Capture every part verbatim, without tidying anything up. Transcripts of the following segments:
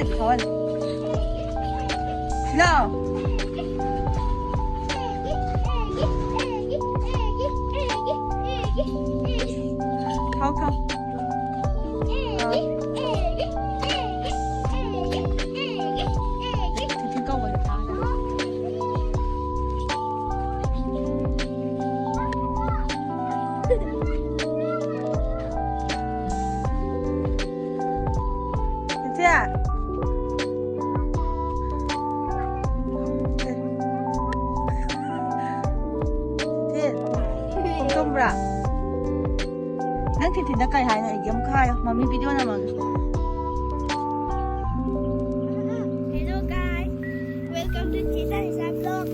ꯊꯥꯎꯍꯜꯂꯨ꯫ ꯁꯤꯂꯥꯎ꯫ ꯊꯥꯎ, ꯊꯥꯎ꯫ ꯑꯥ꯫ ꯇꯤꯐꯤꯟ ꯀꯧꯕꯗꯣ ꯇꯥꯗꯕ꯫ ꯆꯦꯆꯦ꯫ ꯆꯦꯆꯦ, ꯇꯨꯝꯕ꯭ꯔꯥ? ꯅꯪ ꯇꯤꯐꯤꯟꯗ ꯀꯩ ꯍꯥꯏꯅꯣ? ꯑꯩꯒꯤ ꯑꯃꯨꯛ ꯍꯥꯏꯌꯣ, ꯃꯃꯤ video ꯅꯝꯃꯒꯦ꯫ Hello guys, welcome to Chita Lisa vlog.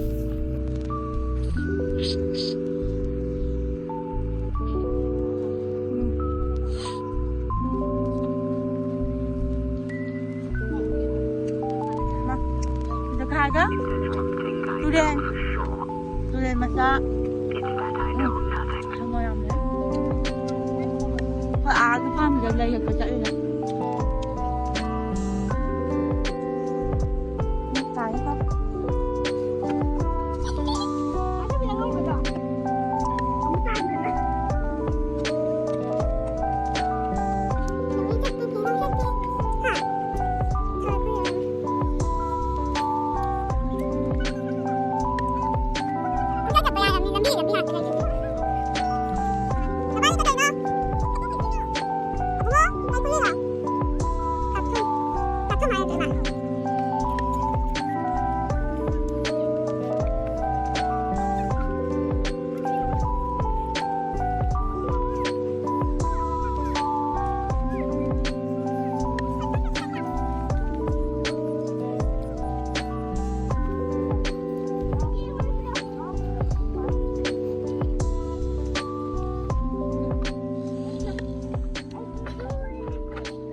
ꯃꯥ, ꯁꯤꯗ ꯈꯥꯏꯒ ꯇꯨꯔꯦꯟ, ꯇꯨꯔꯦꯟ ꯃꯆꯥ꯫ ꯎꯝ, ꯍꯪꯉꯣꯏ ꯌꯥꯝ ꯂꯩ꯫ ꯑꯩꯈꯣꯏ ꯑꯥꯒꯤ ꯐꯥꯝꯁꯤꯗ ꯂꯩ ꯍꯦꯛꯄ ꯆꯠꯂꯤꯅꯦ꯫ ꯎꯝ, ꯇꯥꯏꯌꯦꯀꯣ꯫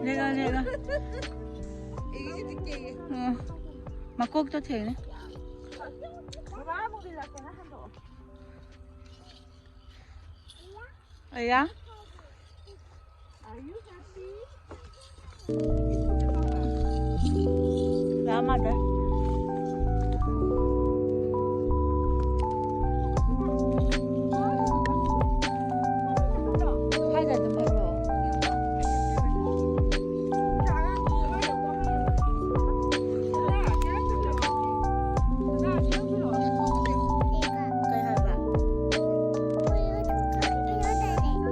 ꯂꯦꯛꯑꯣ, ꯂꯦꯛꯑꯣ꯫ ꯎꯝ꯫ ꯃꯀꯣꯛꯇꯣ ꯊꯦꯡꯉꯦ꯫ ꯑꯌꯥ꯫ ꯌꯥꯝ ꯃꯥꯟꯗꯦ꯫ ꯁ꯭ꯋꯥꯏꯗ ꯑꯗꯨꯝ ꯐꯝꯃꯣ꯫ ꯀꯩ ꯍꯥꯏꯕ?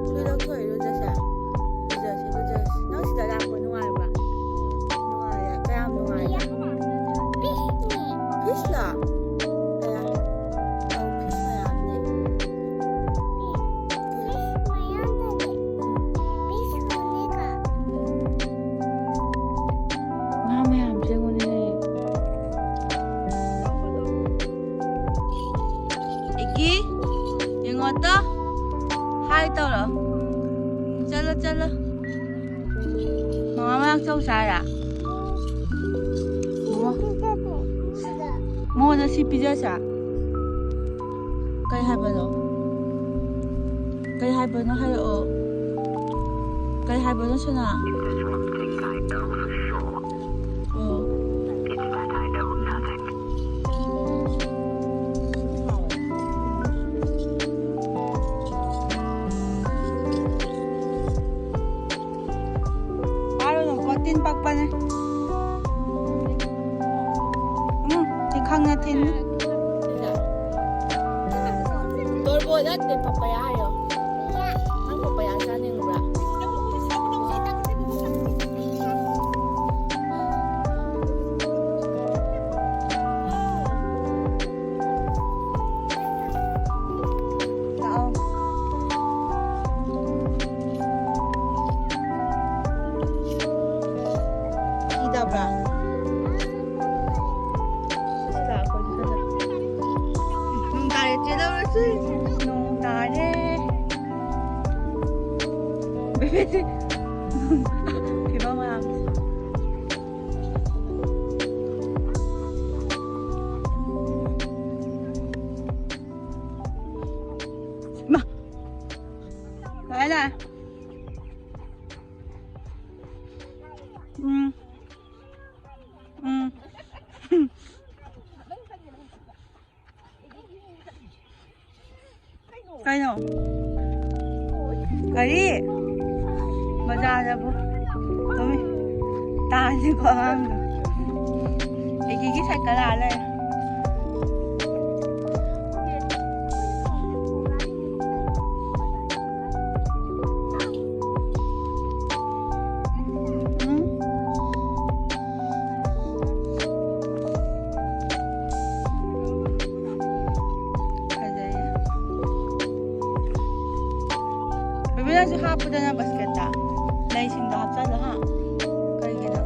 ꯏꯔꯨꯖꯊꯣꯛꯑꯣ, ꯏꯔꯨꯖꯁꯦ꯫ ꯏꯔꯨꯖꯁꯦ, ꯏꯔꯨꯖꯁꯦ꯫ ꯅꯪ ꯁꯤꯗ ꯂꯥꯛꯄ ꯅꯨꯡꯉꯥꯏꯕ꯭ꯔꯥ? ꯅꯨꯡꯉꯥꯏꯌꯦ꯫ ꯀꯌꯥꯝ ꯅꯨꯡꯉꯥꯏꯒꯦ? ꯐꯤꯁꯂꯣ? ꯑꯌꯥ꯫ ꯑꯧ, ꯐꯤꯁ ꯃꯌꯥꯝꯅꯦ꯫ ꯉꯥ ꯃꯌꯥꯝꯁꯦ ꯌꯦꯡꯉꯨꯅꯦ꯫ ꯏꯒꯤ, ꯌꯦꯡꯉꯣ ꯇꯣ꯫ ꯍꯥꯏ ꯇꯧꯔꯣ꯫ ꯆꯠꯂꯣ, ꯆꯠꯂꯣ꯫ ꯃꯃꯥ ꯃꯅꯥꯛ ꯆꯧꯁꯦ ꯍꯥꯏꯔ? ꯃꯉꯣꯟꯗ ꯁꯤ ꯄꯤꯖꯁꯦ꯫ ꯀꯩ ꯍꯥꯏꯕꯅꯣ? ꯀꯩ ꯍꯥꯏꯕꯅꯣ ꯍꯥꯏꯔꯛꯑꯣ꯫ ꯀꯩ ꯍꯥꯏꯕꯅꯣ, ꯁꯣꯅꯥ? ꯑꯣ꯫ ꯄꯥꯏꯔꯨꯅꯨꯀꯣ, ꯇꯤꯟ ꯄꯛꯄꯅꯦ꯫ ꯎꯝ, ꯇꯤꯡꯈꯪꯅ ꯊꯤꯟꯅꯤ꯫ ꯇꯣꯔꯕꯣꯠ ꯅꯠꯇꯦ, ꯄꯄꯌꯥ ꯍꯥꯏꯌꯣ꯫ ꯅꯪ ꯄꯄꯌꯥ ꯆꯥꯅꯤꯡꯕ꯭ꯔꯥ? ꯂꯥꯛꯑꯣ꯫ ꯀꯤꯗꯕ꯭ꯔꯥ? ꯁꯤꯗ ꯂꯥꯛꯑꯣ, ꯑꯩꯈꯣꯏ ꯁꯤꯗ꯫ ꯅꯣꯡ ꯇꯥꯔꯦ, ꯆꯦꯜꯂꯧꯔꯁꯤ꯫ ꯅꯣꯡ ꯇꯥꯔꯦ꯫ ꯕꯦꯕꯦꯁꯦ ꯐꯤꯕꯝ ꯃꯌꯥꯝꯁꯦ꯫ ꯏꯃꯥ! ꯂꯥꯛꯑꯦ, ꯂꯥꯛꯑꯦ꯫ ꯎꯝ꯫ ꯀꯩꯅꯣ? ꯀꯔꯤ? ꯕꯖꯥꯔꯗꯕꯨ ꯇꯨꯝꯃꯤ꯫ ꯇꯥꯅꯤꯀꯣ ꯑꯉꯥꯡꯗꯣ꯫ ꯑꯩꯒꯤꯒꯤ ꯁꯥꯏꯀꯜ ꯑꯥ ꯂꯩꯔꯦ꯫ ꯎꯝ꯫ ꯐꯖꯩꯌꯦ꯫ ꯕꯦꯕꯤ, ꯅꯪꯁꯨ ꯍꯥꯞꯄꯨꯗꯅ ꯕꯥꯁꯀꯦꯠꯇ꯫ ꯂꯩꯁꯤꯡꯗꯣ ꯍꯥꯞꯆꯜꯂꯣ, ꯍꯥ? ꯀꯩꯒꯤꯅꯣ?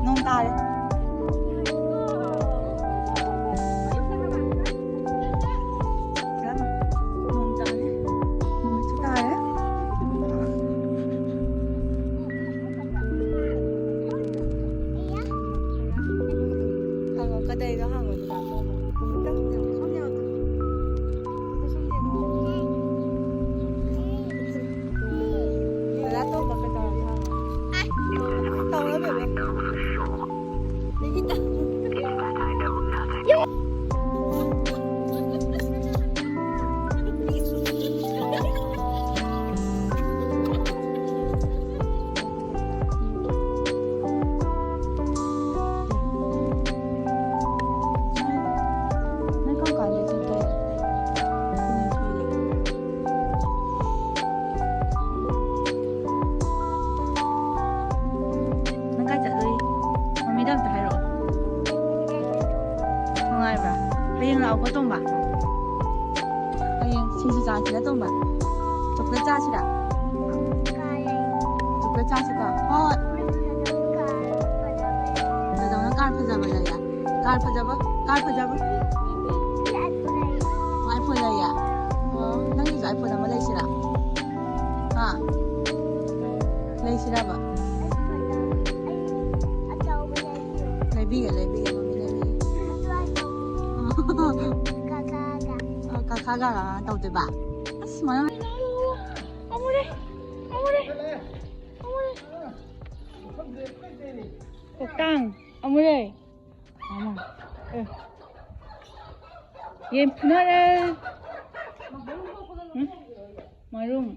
ꯅꯣꯡ ꯇꯥꯔꯦ꯫ ꯅꯣꯡ ꯇꯥꯔꯦ꯫ ꯅꯨꯃꯤꯠꯁꯨ ꯇꯥꯔꯦ꯫ ꯍꯪꯉꯣ, ꯀꯗꯩꯅꯣ ꯍꯪꯉꯣ, ꯗꯗꯥ ꯇꯣꯝꯕ꯫ ꯑꯝꯇ ꯁꯣꯝ ꯌꯦꯡꯉꯣ꯫ ꯑꯝꯇ ꯁꯣꯝ ꯌꯦꯡꯉꯣ꯫ ꯗꯗꯥ ꯇꯣꯝꯕ ꯀꯩꯗꯧꯔꯒꯦ ꯍꯪꯉꯣ꯫ ꯇꯧꯔꯣ, ꯕꯦꯕꯦ꯫ ꯅꯪ ꯀꯥꯏ ꯆꯠꯂꯨꯏ? ꯃꯃꯤꯗ ꯑꯝꯇ ꯍꯥꯏꯔꯛꯑꯣ꯫ ꯅꯨꯡꯉꯥꯏꯕ꯭ꯔꯥ? ꯍꯌꯦꯡ ꯂꯥꯛꯑꯣꯀꯣ, ꯇꯣꯝꯕ꯫ ꯍꯌꯦꯡ ꯁꯤꯡꯖꯨ ꯆꯥꯁꯤꯔ, ꯇꯣꯝꯕ? ꯆꯣꯀ꯭ꯂꯦꯠ ꯆꯥꯁꯤꯔ? ꯆꯣꯀ꯭ꯂꯦꯠ ꯆꯥꯁꯤꯀꯣ? ꯍꯣꯏ꯫ ꯗꯥꯗꯥꯅ ꯀꯥꯔ ꯐꯖꯕ ꯂꯩꯌꯦ꯫ ꯀꯥꯔ ꯐꯖꯕ, ꯀꯥꯔ ꯐꯖꯕ꯫ ꯑꯣ, iPhone ꯂꯩꯌꯦ? ꯑꯣ, ꯅꯪꯒꯤꯁꯨ iPhone ꯑꯃ ꯂꯩꯁꯤꯔꯥ? ꯍꯥ? ꯂꯩꯁꯤꯔꯕ? ꯂꯩꯕꯤꯒꯦ, ꯂꯩꯕꯤꯒꯦ, ꯃꯃꯤ ꯂꯩꯕꯤꯒꯦ꯫ ꯑꯣ, ꯀꯥꯀꯥꯒ ꯇꯧꯗꯣꯏꯕ? ꯑꯁ, ꯃꯌꯥꯝ ꯀꯣꯛꯇꯥꯡ ꯑꯃꯨꯔꯩ꯫ ꯑꯃ꯫ ꯑꯦ꯫ ꯌꯦꯟ ꯐꯨꯅꯔꯦ꯫ ꯎꯝ? ꯃꯔꯨꯝ꯫